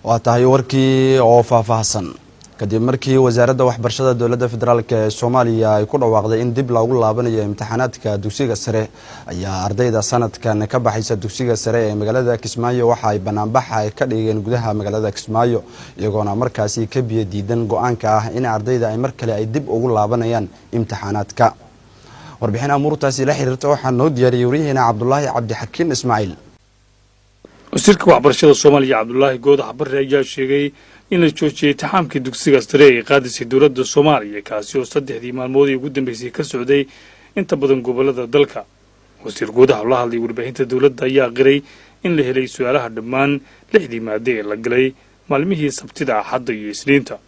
Waa tahay, warkii oo faahfaahsan. Kadib markii Wasaaradda Waxbarashada Dowladda Federaalka ee Soomaaliya ay ku dhawaaqday in dib loogu laabanayo imtixaanaadka dugsiga sare, ayaa ardayda sanadkan ka baxaysa dugsiga sare ee magaalada Kismaayo waxa ay banaanbaxa ay ka dhigeen gudaha magaalada Kismaayo, iyagoona markaasi ka biyo diidan go-aanka ah in ardayda ay mar kale ay dib ugu laabanayaan imtixaanaadka. Warbixin amuurtaasi la xiriirta waxaa noo diyaariyay waryaheena Cabdulaahi Cabdixakiin Ismaaciil. Wasiirka waxbarashada Soomaaliya, Cabdulaahi Goodax Barre, ayaa sheegay in la joojiyey imtixaankii dugsiga sare ee qaadisay dowladda Soomaaliya, kaasi oo 3dii maalmood ee ugu dambeysay ka socday inta badan gobollada dalka. Wasiir Goodax oo la hadlay warbaahinta dowladda ayaa qiray in la helay su-aalaha dhammaan lixdii maade ee la galay maalmihii Sabtida, Axadda iyo Isniinta.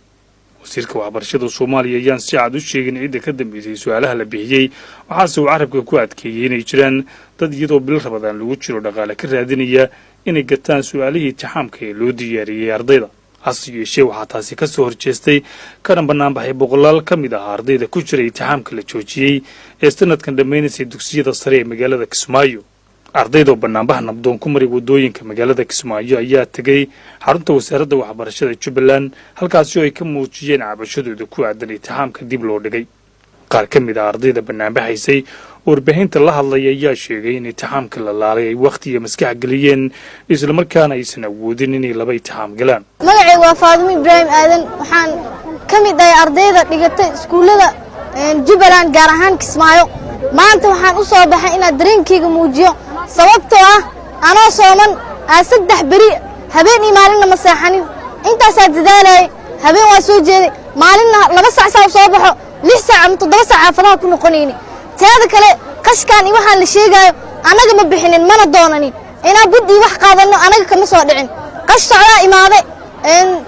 Wasiirka waxbarashada Soomaaliya ayaan si cad u sheegin cidda ka dambeysay su-aalaha la bixiyey, waxaase uu carabka ku adkeeyey inay jiraan dad, iyadoo bil Ramadaan lagu jiro, dhaqaale ka raadinaya inay gataan su-aalihii imtixaamka ee loo diyaariyey ardayda. Hase yeeshee, waxaa taasi ka soo horjeestay kana banaanbaxay boqolaal ka mid ah ardayda ku jiray imtixaamka la joojiyey ee sanadkan dhammaynaysay dugsiyada sare ee magaalada Kismaayo. Ardaydoo banaanbax nabdoon ku maray waddooyinka magaalada Kismaayo ayaa tegey xarunta Wasaaradda Waxbarashada Jubbaland, halkaasi oo ay ka muujiyeen cabashadooda ku aadan imtixaamka dib loo dhigay. Qaar ka mid ah ardayda banaanbaxaysay oo warbaahinta la hadlaya ayaa sheegay in imtixaamka la laalay ay wakhti iyo maskax geliyeen, islamarkaana aysan awoodin inay laba imtixaam galaan. Magacayga waa Faadimo Ibraahim Aadan. Waxaan ka mid ahay ardayda dhigatay iskuullada Jubbaland, gaar ahaan Kismaayo. Maanta waxaan u soo baxay inaad dareenkayga muujiyo, sababtoo ah anoo sooman aa 3 beri, habeen iyo maalinna ma seexanin. Intaasaa dadaalayay, habeen waa soo jeeday, maalinna 2 sac saa u soo baxo, 6 saac ama 7 saac xaafadaha ku noqonayni. Teeda kale, qashkaan iyo waxaan la sheegaayo annaga ma bixinin, mana doonanin inaan bud iyo wax qaadanno. Annaga kama soo dhicin, qash socdaa imaade.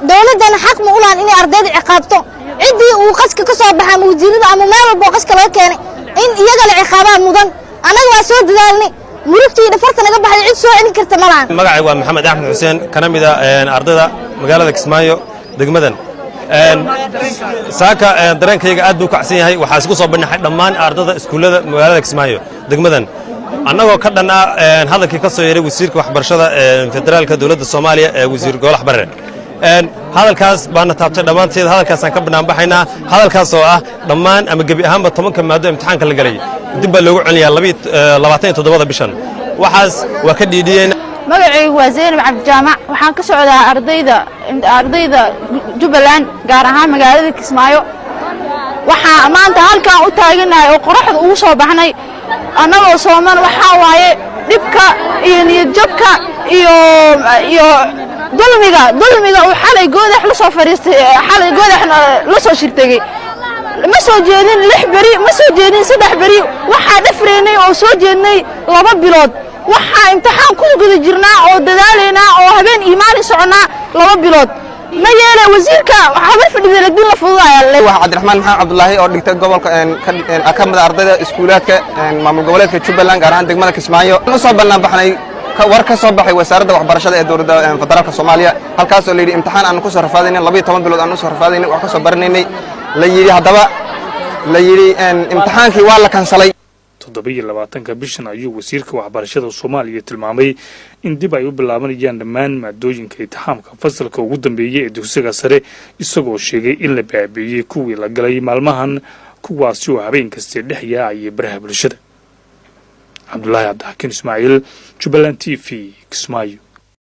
Dowladdana xaq ma u lahan inay ardayda ciqaabto. Ciddii uu qashka ka soo baxa ama wasiirada ama meel walba oo qashka laga keenay, in iyaga la ciqaabaa mudan. Annaga waa soo dadaalnay, murugtii dhafarta naga baxday cid soo celin karta ma lahan. Magacaygu waa Maxamed Axmed Xuseen, kana mid a ardayda magaalada Kismaayo, degmadan. Saaka dareenkayga aad buu u kacsan yahay. Waxaa isku soo bandhaxay dhammaan ardada iskuullada magaalada Kismaayo, degmadan, annagoo ka dhan ah hadalkii ka soo yeeray wasiirka waxbarashada federaalka dowladda Soomaaliya ee Wasiir Goolax Barre. Hadalkaas baana taabtay dhammaanteed, hadalkaasaan ka banaanbaxaynaa, hadalkaas oo ah dhammaan ama gebi ahaanba 10ka maado imtixaanka la galay dib baa loogu celinayaa 27da bishan. Waxaas waa ka dhiidhiyeen. Magacaygu waa Zaynab Cabdijaamac. Waxaan ka socdaa ardayda Jubbaland, gaar ahaan magaalada Kismaayo. Waxaa maanta halkan u taaganahay oo qoraxda ugu soo baxnay annagoo sooman waxaa waaye dhibka iyo niyadjabka iyo dulmiga uu xalay Goodax la soo fadhiistay, xalay Goodax la soo shirtegey. Ma soo jeedin 6 beri, ma soo jeedin 3 beri. Waxaa dhafraynay oo soo jeednay 2 bilood. Waxaa imtixaan ku guda jirnaa oo dadaalaynaa oo habeen iyo maalin soconnaa 2 bilood. Ma yeele wasiirka habar fadhida ladin la fududaya. Waa Cabdiraxmaan Maxamed Cabdulaahi oo dhigtay gobolka, ka mid a ardayda iskuulaadka maamul goboleedka Jubbaland, gaar ahaan degmada Kismaayo. U soo bannaan baxnay war ka soo baxay Wasaaradda Waxbarashada ee dowladda federaalka Soomaaliya, halkaasoo la yidhi imtixaan aanu ku soo rafaadaynin, 12 bilood aanu soo rafaadaynay, wax ka soo baranaynay, la yidhi haddaba la yidhi imtixaankii waa la kansalay. 27ka bishan ayuu wasiirka waxbarashada Soomaaliya tilmaamay in dib ay u bilaabanayaan dhammaan maadooyinka imtixaamka fasalka ugu dambeeyay ee dugsiga sare, isagoo sheegay in la baabi'iyey kuwii la galay maalmahan, kuwaasi oo habeen kastee dhex yaacayay baraha bulshada. Cabdulaahi Cabdixakiin Ismaaciil, Jubbaland TV, Kismaayo.